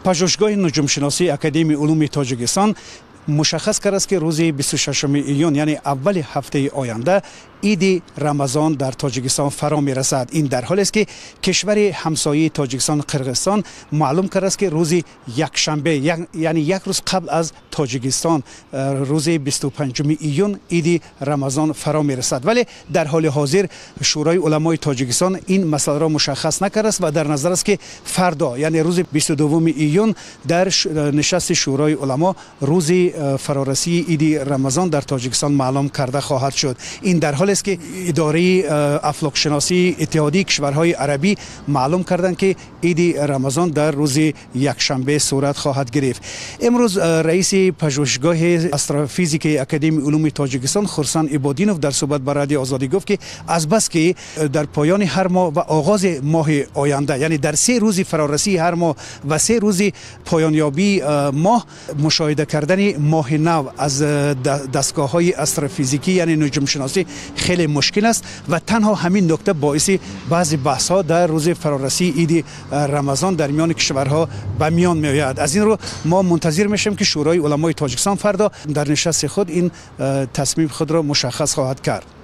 Пажӯҳишгоҳи нуҷумшиносии Академияи улуми Тоҷикистон мушаххас кардааст, ки рӯзи 26 июн, яъне аввали ҳафтаи оянда, иди Рамазон дар Тоҷикистон фаро мерасад. Ин дар ҳолест, ки кишвари ҳамсояи Тоҷикистон, Қирғизистон, маълум кардааст, ки рӯзи якшанбе, яъне як рӯз қабл аз Тоҷикистон, рӯзи 25 июн иди Рамазон фаро мерасад. Вале дар ҳоли ҳозир Шӯрои уламои Тоҷикистон ин масъаларо мушаххас накардааст ва дар назар аст, ки фардо, яъне рӯзи 22 июн, дар нишасти Шӯрои уламо рӯзи фарорасии иди Рамазон дар Тоҷикистон маълум карда хоҳад шуд. Ин дар ҳолест, ки идораи афлокшиносии Иттиҳодии кишварҳои арабӣ маълум карданд, ки иди Рамазон дар рӯзи якшанбе сурат хоҳад гирифт. Имрӯз раиси пажӯҳишгоҳи астрофизикаи Академияи улуми Тоҷикистон Хурсанд Ибодинов дар суҳбат ба Радиои Озодӣ гуфт, ки азбаски дар поёни ҳар моҳ ва оғози моҳи оянда, яъне дар 3 рӯзи фарорасии ҳар моҳ ва 3 рӯзи поёнёбии моҳ, мушоҳида кардани моҳи нав аз дастгоҳҳои астрофизикӣ, яъне нуҷумшиносӣ, хеле мушкил аст ва танҳо ҳамин нукта боиси баъзе баҳсҳо дар рӯзи фарорасии иди Рамазон дар миёни кишварҳо ба миён меояд. Аз ин рӯ мо мунтазир мешавем, ки Шӯрои уламои Тоҷикистон фардо дар нишасти худ ин тасмими худро мушаххас хоҳад кард.